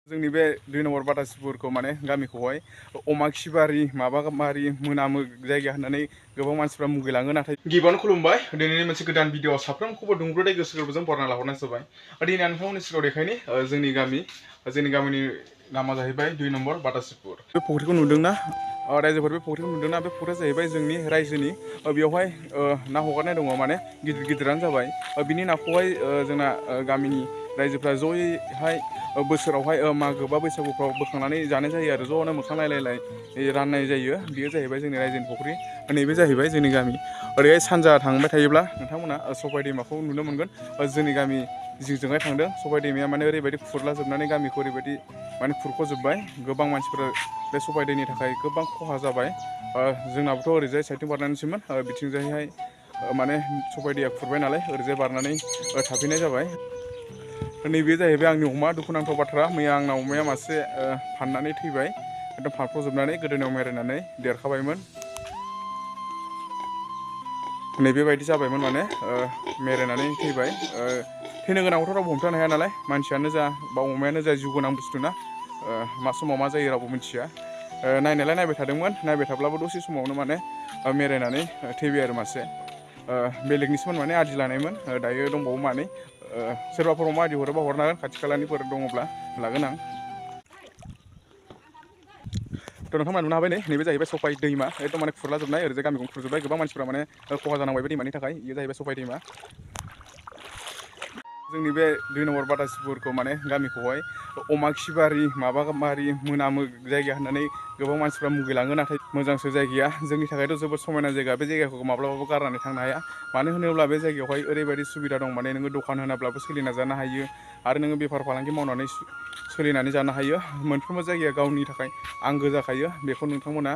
जोंनि बे 2 नम्बर बाटासिपुरखौ माने गामिखौहाय अमा खिबारि माबामारि मोनामो जायगा होननानै गोबां मानसिफ्रा मुगैलाङो। नाथाय गिबियावनो खुलुमबाय। दिनैनि मोनसे गोदान भिडिअ साफ्रोमखौबो दुंब्रुदै गोसो गोरबोजों बरायना लाहरनाय जाबाय। दिनै आं नोंथांमोननि सिगाङाव देखायनि जोंनि गामिनि नामा जाहैबाय 2 नम्बर बाटासिपुर। बे फुख्रिखौ नुदोंना रायजोफोर, बे फुख्रिखौ नुदोंना? बे फुख्रिया जाहैबाय जोंनि रायजोनि। बेवहाय ना हगारनाय दङ, माने गिदिर गिदिरानो जाबाय। बिनि नाखौहाय जोंना गामिनि रायजोफ्रा जयैहाय बोसोरावहाय मागो बा बैसागुफ्राव बोखांनानै जानाय जायो आरो ज'नो मोखां नायलायलाय राननाय जायो। बेयो जाहैबाय जोंनि रायजोनि फुख्रि। नैबे जाहैबाय जोंनि गामि। ओरैहाय सानजा थांबाय थायोब्ला नोंथांमोना सफाय दैमाखौ नुनो मोनगोन। जोंनि गामि जिंजोंहाय थांदों सफाय दैमाया, माने ओरैबायदि खुरलाजोबनानै गामिखौ ओरैबायदि माने खुरख'जोब्बाय। गोबां मानसिफोरा बे सफाय दैनि थाखाय गोबां खहा जाबाय। जोंनाबोथ' ओरैजाय साइडथिं बारनानैसोमोन, बिथिंजायहाय माने सफाय दैया खुरबाय नालाय ओरैजाय बारनानै थाफैनाय जाबाय। नैबे जाहैबाय आंनि अमा। दुखुनांथाव बाथ्रा, मैया आंना अमाया मासे फाननानै थैबाय, एकदम फानफ्रजोबनानै गोदोनायाव मेरायनानै देरखाबायमोन। नैबेबायदि जाबायमोन, माने मेरायनानै थैबाय। थैनो गोनांखौथ' रावबो हमथानो हाया नालाय, मानसियानो जा बा अमायानो जा जिउ गोनां बुस्थु ना, मा समाव मा जायो रावबो मिथिया। नायनायलाय नायबाय थादोंमोन, नायबाय थाब्लाबो दसे समावनो माने मेरायनानै थैबाय आरो मासे। बेलेगनिसोमोन, माने आदि लानायमोन। दायो दंबावो मानै। सोरबाफोर अमा आदि हरोबा हरनो हागोन, खाथि खालानिफोर दङब्ला लागोन आं। नोंथांमोना नुनो हाबाय, नैबे जाहैबाय सफाय दैमा। एकदम माने खुरलाजोबनाय, ओरैजाय गामिखौ खुरजोबबाय। गोबां मानसिफ्रा माने खहा जानांबाय बे दैमानि थाखाय। बेयो जाहैबाय सफाय दैमा। जोंनि बे 2 नम्बर बाटासिपुरखौ माने गामिखौहाय अमा खिबारि माबामारि मोनामो जायगा होननानै गोबां मानसिफ्रा मुगैलाङो। नाथाय मोजांसो जायगाया, जोंनि थाखायथ' जोबोद समायना जायगा। बे जायगाखौ माब्लाबाबो गारनानै थांनो हाया। मानो होनोब्ला बे जायगायावहाय ओरैबायदि सुबिदा दं, माने नोङो दखान होनाब्लाबो सोलिना जानो हायो, आरो नोङो बेफार फालांगि मावनानै सोलिनानै जानो हायो। मोनफ्रोमबो जायगाया गावनि थाखाय आंगो जाखायो। बेखौ नोंथांमोना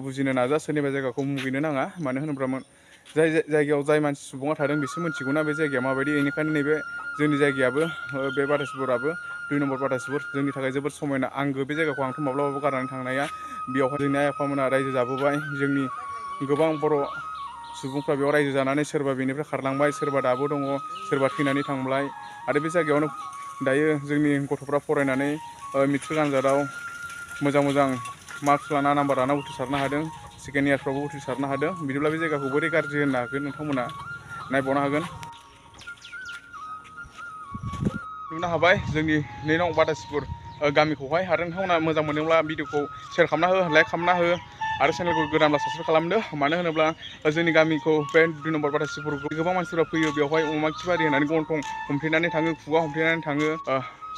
बुजिनो नाजा। सोरनिबा जायगाखौ मुगैनो नाङा। मानो होनोब्ला जाय जायगायाव जाय मानसि सुबुङा थादों बिसोर मिथिगौना बे जायगाया माबायदि। बेनिखायनो नैबे जोंनि जायगायाबो, बे बाटासिपुराबो 2 नम्बर बाटासिपुर, जोंनि थाखाय जोबोद समायना आंगो। बे जायगाखौ आंथ' माब्लाबाबो गारनानै थांनो हाया। बेयावहाय जोंनि आइ आफामोना रायजो जाबोबाय। जोंनि गोबां बर' सुबुंफ्रा बेयाव रायजो जानानै सोरबा बेनिफ्राय खारलांबाय, सोरबा दाबो दङ, सोरबा थैनानै थांबाय। आरो बे जायगायावनो दायो जोंनि गथ'फ्रा फरायनानै मेट्रिक आनजादाव मोजां मार्कस लाना नाम्बार लाना उथ्रिसारनो हादों। सेकेन्ड इयारफ्रावबो उथ्रिसारनो हादों। बिदिब्ला बे जायगाखौ बोरै गाज्रि होननो हागोन नोंथांमोना नायबावनो हागोन। नुनो हाबाय जोंनि 2 नं बाटासिपुर गामिखौहाय। आरो नोंथांमोना मोजां मोनदोंब्ला भिडिअखौ शेयार खालामना हो, लाइक खालामना हो, आरो चेनेलखौ गोदानब्ला साबस्क्राइब खालामदो। मानो होनोब्ला जोंनि गामिखौ बे 2 नम्बर बाटासिपुरखौ गोबां मानसिफोरा फैयो, बेवहाय अमा खिबारि होननानै गन्थं हमथेनानै थाङो, खुगा हमथेनानै थाङो।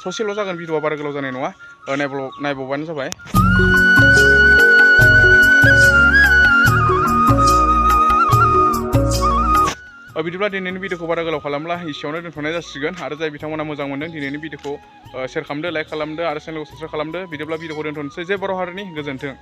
ससेल' जागोन भिडिअआ, बारा गोलाव जानाय नङा। नायबावबानो जाबाय। बिदिब्ला दिनैनि भिडिअखौ बारा गोलाव खालामला, एसेयावनो दोनथ'नाय जासिगोन। आरो जाय बिथांमोना मोजां मोनदों दिनैनि भिडिअखौ शेयार खालामदो, लाइक खालामदो, आरो चेनेलखौ साबस्क्राइब खालामदो। बिदिब्ला भिडिअखौ दोनथ'नोसै। जय बर' हारिनि गोजोन्थों।